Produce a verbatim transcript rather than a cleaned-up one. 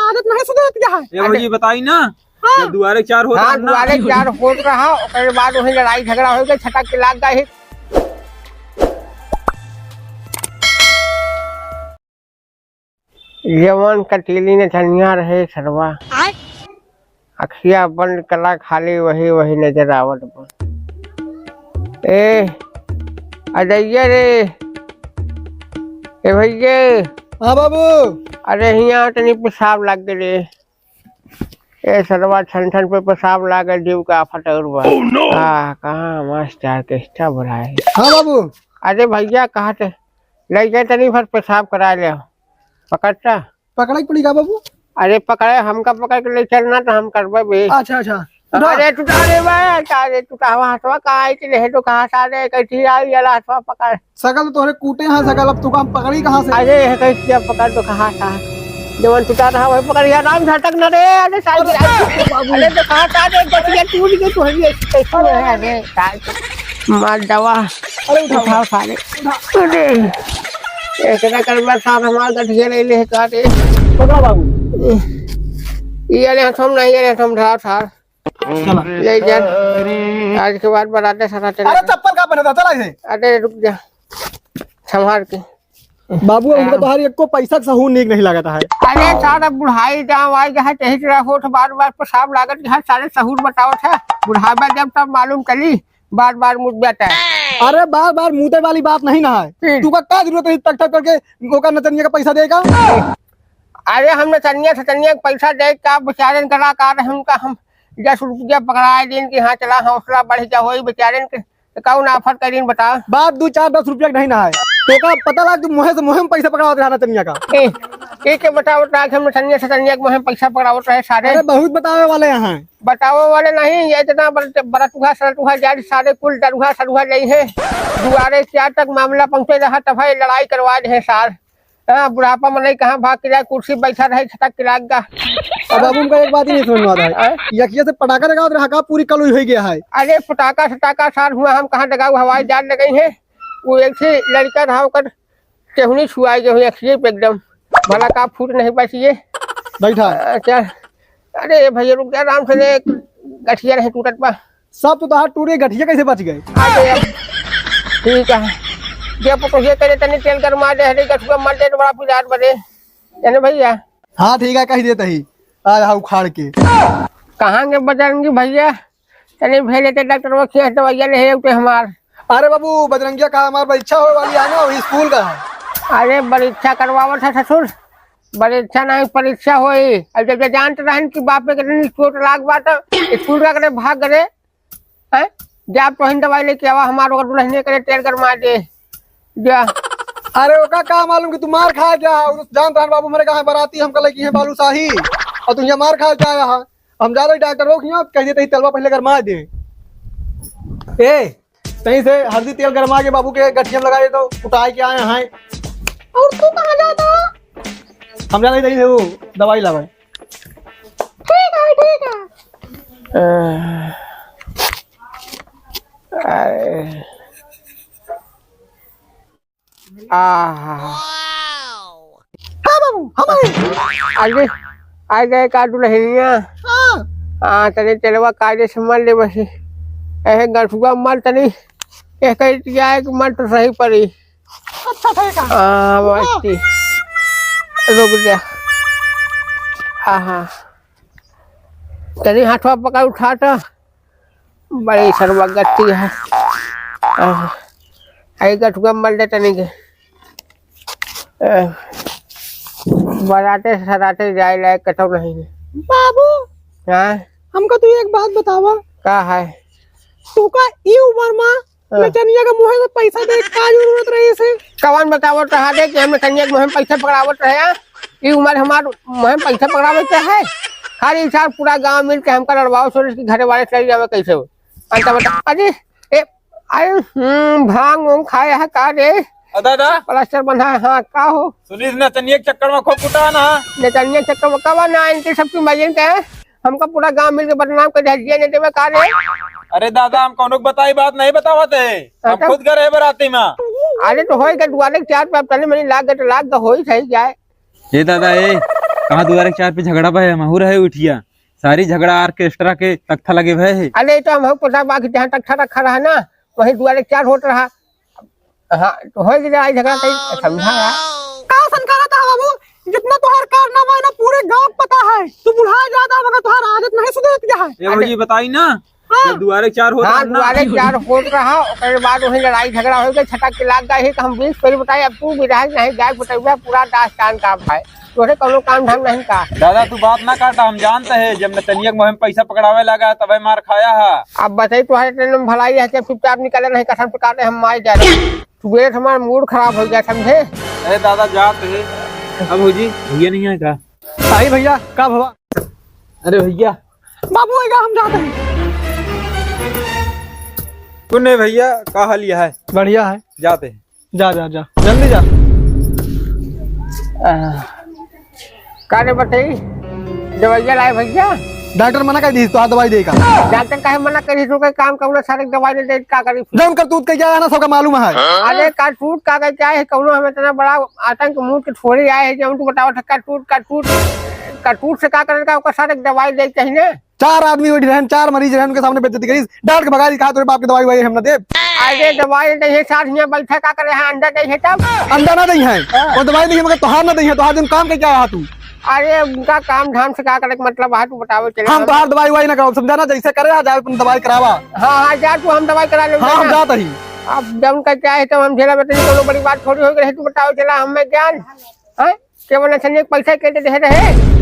आदत नहीं सुधरत क्या है? ए भौजी, बताई ना। हाँ। जब दुआरे चार होत हाँ, रहा ना। दुआरे चार होत रहा, ओकरे बाद वही लड़ाई झगड़ा होइ गए, छटक के लाग गए। जवन कटीली नचनिया रहे सरवा, आय? अखिया बंद कला खाली वही, वही नजर आवत बा। ए, अजैया रे, ए भैया। हाँ बाबू। अरे हियाँ तनी पेशाब लाग गए रे। ए सरवा, छन छन पे पेशाब लागे, जीव का आफत और बा। Oh no! आ, कहाँ मस्त orchestra बुलाए। हाँ बाबू। अरे भैया, कहाँ ते ले जाए, तनी भर पेशाब करा ले। पकड़ता? पकड़े के पड़ी का बाबू? अरे पकड़े, हमका पकड़ के ले चलना तो हम करबे बे। अच्छा, अच्छा। अरे टूटा रे बे, का रे टूटा हुआ हथवा का आई के ले तो कहाँ से आ रे, कैसी आई वाला हथवा पकड़। सकल तो तोहरे कूटे हैं सकल, अब तू काम पकड़ी कहाँ से? अरे, है कैसे क्या पकड़ तो कहाँ था? जवन टूटा रहा वही पकड़, यार राम झटक न रे, अरे साले, अरे बाबू। अरे तो कहाँ था रे, बचिया टूट गई तो है, कैसे है रे, साले। मार दवा। अरे उठाओ। उठाओ साले। उठा। अरे, इतना कर बा साथ हमार गठिया ले ले का रे। पकड़ा बाबू। ये ले हम नहीं, ये ले हम ढा ठार। चला। ले जा। आज के बाद बराते सारा चला। अरे चप्पल का पहनता, चला इसे। अरे रुक जा, संभाल के। बाबू, हमको तोहार एको पैसा के सहूर नीक नहीं लगता है। अरे सारा बुढ़ाई जाओ आई जहाँ यही तरह होठ बार बार पेशाब लागत है, सारे सहूर बतावत है। बुढ़ापा जब तब मालूम चली, बार बार मुद जाता है। अरे बार बार मुदे वाली बात नहीं ना है। हम्म। तू का, का जरूरत है टक टक करके ओकर नचनिया का पैसा देगा? अरे हम नचनिया सचनिया के पैसा दे का, बेचारे कलाकार है उनका हम दस रुपया पकड़ाए दिन कि हाँ चला हौसला बढ़ जा होई बेचारे के, तो कौन आफत का दिन बताओ। बात दू चार दस रुपया के नहीं ना है। तो का पता लग तू मुहे से मुहे में पैसा पकड़ावत रहा नचनिया का। ए, ए के बताओ ता कि हम नचनिया सचनिया के मुहे में पैसा पकड़ावत रहे सारे। अरे बहुत बतावे वाले यहाँ। बतावे वाले नहीं, ये इतना बड़-, बड़ा तुहा सर तुहा जाए सारे कुल दरुहा सरुहा जाई है। दुआरे चार तक मामला पहुँचे रहा तब है लड़ाई करवा दे सार। हाँ, बुढ़ापा मनई कहाँ भाग के जाए, कुर्सी बैठा रहे, छटक के लाग गा। अब बाबू हमका एक बात ही नहीं समझ में आता है। आय? यकिया से पटाखा लगावत रहा का, पूरी कलुई हो गया है। अरे, पटाखा सटाखा सार हुआ, हम कहाँ लगाऊ, हवाई जहाज लगई है। वो एक से लड़का रहा, ओकर टेहुनी छुआई गए हुई अखिए पे एकदम। भला का फूट नहीं बचिए। बैठा। अच्छा, अरे भैया रुक जा, आराम से रे, गठिया नहीं टूटत बा। सब तो तोहार टूट गए, गठिया कैसे बच गए? अरे अब ठीक है, जब तो ये करे तनी तेल गरमा दे, हरे गठुआ मर दे तो बड़ा पुजार बने, जाने भैया। हाँ ठीक है, कही देता ही, आ रहा उखाड़ के। कहाँ के बजरंगी भैया, तनी भेज देते डॉक्टर वो खेस दवाइया ले है उठे हमार। अरे बाबू, बजरंगिया का हमार परीक्षा होए वाली है ना, वही स्कूल का है। अरे परीक्षा करवावत है ससुर, परीक्षा नहीं परीक्षा होई। अब जब ये जानत रहन कि बाप पे कितनी चोट लाग बा तो स्कूल का करे भाग करे, हैं? जा तोहिन दवाई लेके आवा, हमार ओकर दुल्हनिया करे तेल गरमा दे। जा। अरे ओका का मालूम कि तू मार खा गया है? वो तो जानत रहन बाबू हमारे कहाँ बराती हमका लेके हैं बालूशाही, और तू यहाँ मार खा के आया है। हम जा रहे डॉक्टर रोक यहाँ, कह देते ही तेलवा पहले गरमा दे। ए, सही से हल्दी तेल गरमा के बाबू के गठिया में लगा दे तो कुटाई के आए हैं। और तू कहाँ जाता? हम जा रहे थे वो दवाई लावे। ठीक है, ठीक है। अ, अरे। आहा। हाँ बाबू, हम आए। आगे, आगे का दुल्हनिया। हाँ। हाँ, तने तेलवा कायदे से मल ले बस। एहे गठुआ मल तनी, एक कही जाए कि मल तो सही पड़ी। अच्छा, ठीक है। हाँ, मस्ती। रुक जा। आहा। तनी हाथवा पकड़ उठा तो। बड़ी सरवा गति है। आह, आई गठुआ मल दे तनी के। आह, बराते सराते जाए लायक कतौ नहीं है। बाबू, हाँ? हमको तू एक बात बतावा। का है? तू का ई उम्र में हाँ। नचनिया के मुँहे से पैसा दे का जरूरत रही से? कवन बतावत रहा दे कि हम नचनिया के मुँहे में पैसा पकड़ावत रहे हैं? ई उम्र हमार मुँहे में पैसा पकड़ावे के है? खाली सार पूरा गांव मिल के हमका लड़वाओ, सोच के घरे वाले चले जावे कैसे हो? अंत बता, अरे, ए, अरे, हम्म, भांग उंग खाए है का रे? अ दादा। प्लास्टर बंधा है, हाँ, का हो? सुनील नचनिया के चक्कर में खूब कुटा ना। नचनिया के चक्कर में कवन ना, इनके सब की मजे के है। हमका पूरा गांव मिल के बदनाम कर दिया, जिए नहीं देवे का रे? अरे दादा, हम कौनो के बताई बात नहीं बतावत है, हम अच्छा। खुद गए रहे बराती में। अरे तो होई के दुआरे के चार पे अब तनी मनी लाग गए तो लाग गए, होई सही जाए। ए दादा, ए, कहाँ दुआरे चार पे झगड़ा भय है, महू रहे उठिया। सारी झगड़ा orchestra के तख्ता लगे भय है। अरे, ई तो हमहू पता बा कि जहाँ तख्ता रखा रहा ना, वहीं दुआरे चार होत रहा। हाँ, तो होई कि लड़ाई झगड़ा कहीं समझा है। का सन करत है बाबू? जितना तोहार कारनामा है ना, पूरे गाँव को पता है। तू बुढ़ा जाता है, मगर तोहार आदत नहीं सुधरत क्या है? ए भौजी, बताई ना, हाँ। जब दुआरे चार होत हाँ, रहा ना। दुआरे चार होत रहा, ओकरे बाद वहीं लड़ाई झगड़ा हो गई, छटक के लाग गए, तो हम बीस पहले बताए, अब तू भी रह नहीं जाए, बटैया पूरा दास्तान का भाई। तोरे कौनो काम धाम नहीं का? दादा, तू बात ना काटा, हम जानते हैं, जब नचनिया के मुँह में पैसा पकड़ावे लगा, तबे मार खाया है। अब बताई, तुम्हारे ट्रेन में भलाई है, जब चुपचाप निकले नहीं, कसम से काटे, हम मार जाए। सुबह से हमारा मूड खराब हो गया, समझे? अरे दादा, जात है। अब भौजी, भैया नहीं है का? आई भैया, का भवा? अरे भैया। बाबू, आएगा, हम जाते हैं। सुन रे भैया, का हाल है? बढ़िया है। जाते हैं। जा, जा, जा, जल्दी जा। आ, का रे बटई, दवाइया लाए भैया? डॉक्टर मना कर दी, तो दवाई देगा। डॉक्टर काहे मना करी? तो के काम कौन सारे दवाई ले दे, का करी? जौन करतूत के क्या है ना, सबका मालूम है। अरे करतूत का के क्या है, कौनो हम इतना बड़ा आतंक मूड के थोड़ी आए हैं, जौन तू बताओ था करतूत, करतूत, करतूत से का करेगा, ओकर सारे दवाई दे चाहिए ना। चार आदमी बैठ रहे हैं, चार मरीज रहे हैं, उनके सामने बेइज्जती करी, डांट के भगा दी, कहा, "तोरे बाप के दवाई ववाई हम ना देब।" अरे, दवाई नहीं है, साथ में बैठा का करे हैं, अंडा नहीं है तब? अंडा ना दई है, हाँ। वो दवाई नहीं है, मगर तोहार ना दई है, तोहार दिन काम के क्या रहा तू? अरे, उनका काम धाम से का करे के मतलब है, तू बतावे चले हम हम। तोहार दवाई ववाई ना कराओ, समझा ना, जैसे करे आ जाए, अपन दवाई करावा। हाँ, हाँ, जा तू, हम दवाई करा लेंगे हाँ, हम ना। जात ही। अब जब उनका क्या है, तब हम झेला बेटे, कोनो बड़ी बात थोड़ी हो गई है, तू बतावे चला, हम में ज्ञान, हैं? केवल ऐसे नहीं, पैसा के दे रहे।